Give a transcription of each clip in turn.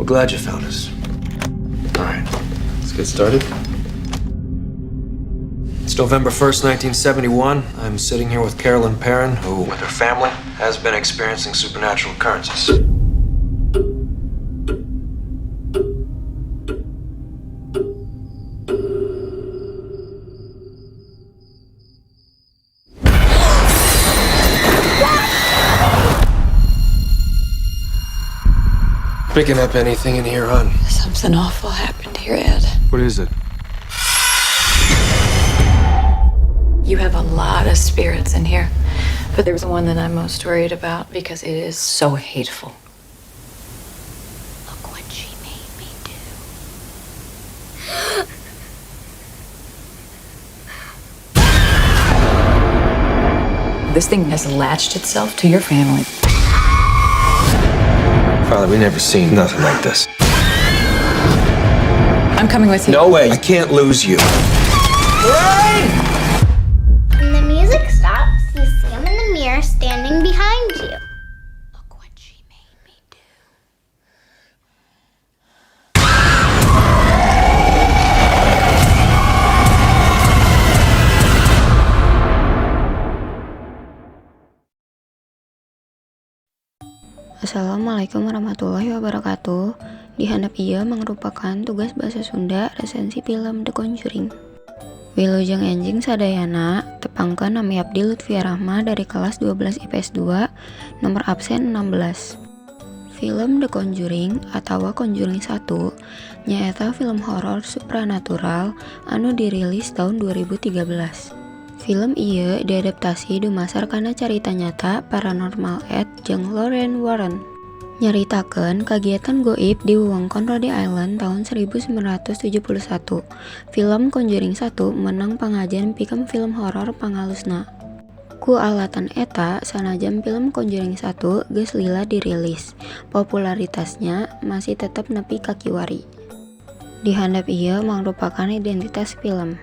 We're glad you found us. All right, let's get started. It's November 1st, 1971. I'm sitting here with Carolyn Perrin, who, with her family, has been experiencing supernatural occurrences. Picking up anything in here, hon? Something awful happened here, Ed. What is it? You have a lot of spirits in here, but there's one that I'm most worried about because it is so hateful. Look what she made me do. This thing has latched itself to your family. Father, we never seen nothing like this. I'm coming with you. No way. I can't lose you. When the music stops, you see him in the mirror standing behind you. Look what she made me do. Assalamualaikum warahmatullahi wabarakatuh. Di handap ieu mangrupakan tugas bahasa Sunda resensi film The Conjuring. Wilujeng enjing sadayana, tepangkeun nami abdi Lutfia Rahma dari kelas 12 IPS 2, nomor absen 16. Film The Conjuring atawa Conjuring 1 nyaeta film horor supranatural anu dirilis tahun 2013. Film ieu diadaptasi dumasar kana carita nyata Paranormal Ed jeung Lorraine Warren. Nyaritakeun kagiatan goib di wewengkon Rhode Island tahun 1971. Film Conjuring 1 meunang pangajen pikeun film horor pangalusna. Ku alatan eta, sanajan film Conjuring 1 geus lila dirilis, popularitasna masih tetep nepi ka kiwari. Di handap ieu mangrupakan identitas film.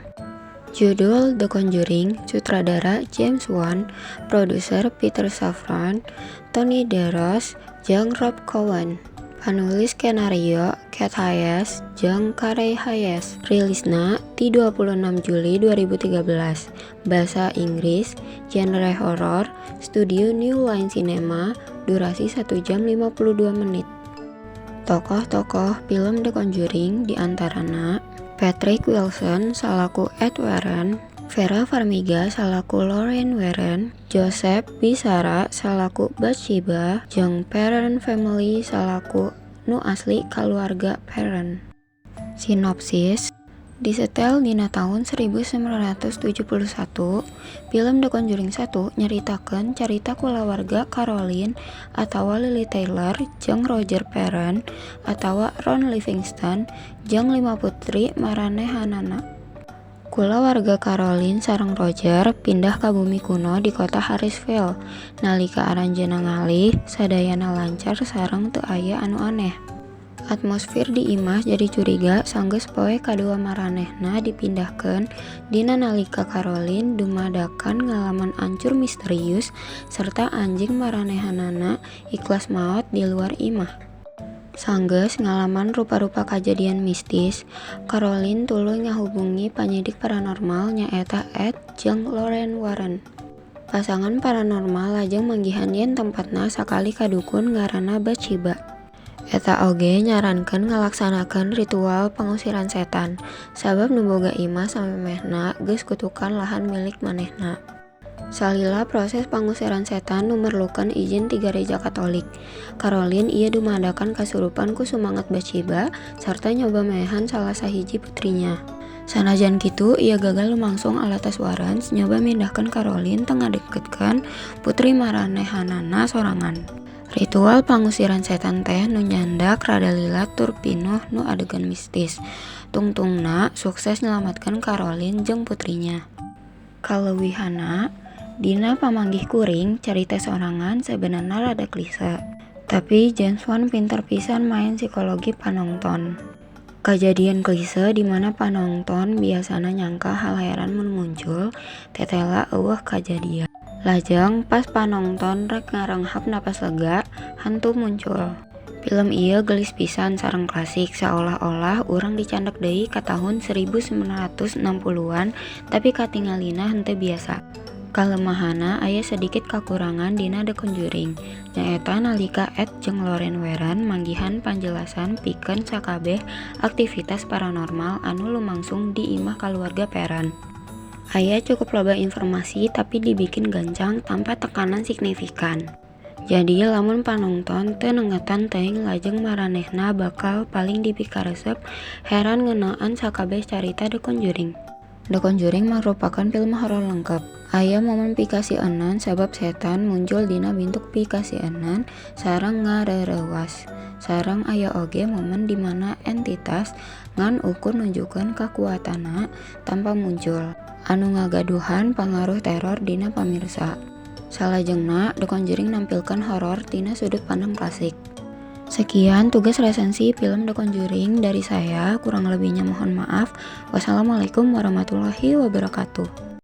Judul The Conjuring, sutradara James Wan, produser Peter Safran, Tony DeRose, jeung Rob Cohen. Panulis skenario Kate Hayes jeung Carey Hayes. Rilisna ti 26 Juli 2013. Basa Inggris, genre horor, studio New Line Cinema, durasi 1 jam 52 menit. Tokoh-tokoh film The Conjuring diantarana Patrick Wilson salaku Ed Warren, Vera Farmiga salaku Lorraine Warren, Joseph Bishara salaku Bathsheba, jeung Perron Family salaku nu asli kaluarga Perron. Sinopsis. Disetel dina tahun 1971, film The Conjuring 1 nyaritakeun carita kulawarga Carolyn atawa Lili Taylor jeung Roger Perron atawa Ron Livingston jeung lima putri maranehanana. Kulawarga Carolyn sareng Roger pindah ka bumi kuno di kota Harrisville. Nalika aranjeunna ngalih, sadayana lancar sareng teu aya anu aneh. Atmosfer di imah jadi curiga sanggeus poe kadua maranehna dipindahkeun dina nalika Carolyn dumadakan ngalaman ancur misterius serta anjing maranehanana ikhlas maot di luar imah. Sanggeus ngalaman rupa-rupa kajadian mistis, Carolyn tuluy ngahubungi panyidik paranormal nyaeta Ed jeung Lorraine Warren. Pasangan paranormal lajeng manggihan yen tempatna sakali ka dukun ngaranna Bathsheba. Eta oge nyarankeun ngalaksanakeun ritual pangusiran setan, sabab nu boga imah samemehna geus kutukan lahan milik manehna. Salila proses pangusiran setan nu merlukeun izin ti Gareja Katolik, Carolyn ieu dumadakan kasurupan ku sumanget Bathsheba sarta nyoba maehan salah sahiji putrinya. Sanajan kitu, ieu gagal lumangsung alatas Warrens nyoba mindahkeun Carolyn teu ngadeukeutkeun putri maranehanana sorangan. Ritual pangusiran setan teh nu nyandak rada lila tur pinuh nu adegan mistis. Tungtungna sukses nyelametkeun Carolyn jeung putrinya. Kaleuwihanna, dina pamanggih kuring carita sorangan sebenarna rada klise. Tapi James Wan pinter pisan maen psikologi panongton. Kajadian klise di mana panongton biasana nyangka hal heran mun muncul, tetela euweuh kajadian. Lajeng pas panongton rek ngarenghap napas lega, hantu muncul. Film ieu geulis pisan sareng klasik, saolah-olah urang dicandak deui ka tahun 1960-an, tapi katingalina henteu biasa. Kalemahanna, aya sedikit kakurangan dina The Conjuring, nyaeta nalika Ed jeung Lorraine Warren manggihan panjelasan pikeun sakabeh aktivitas paranormal anu lumangsung di imah kaluarga Perron. Aya cukup loba informasi tapi dibikin gancang tanpa tekanan signifikan. Jadi lamun panonton teu nengetan teuing lajeng maranehna bakal paling dipikaresep heran ngeunaan sakabeh carita The Conjuring. The Conjuring mangrupakeun film horor lengkep. Aya momen pikasieunan sabab setan muncul dina bintuk pikasieunan sareng ngareureuwas. Sareng aya oge momen di mana entitas ngan ukur nunjukkeun kakuatanna tanpa muncul, anu ngagaduhan pangaruh teror dina pamirsa. Salajengna, The Conjuring nampilkeun horor tina sudut pandang klasik. Sekian tugas resensi film The Conjuring dari saya, kurang lebihnya mohon maaf. Wassalamualaikum warahmatullahi wabarakatuh.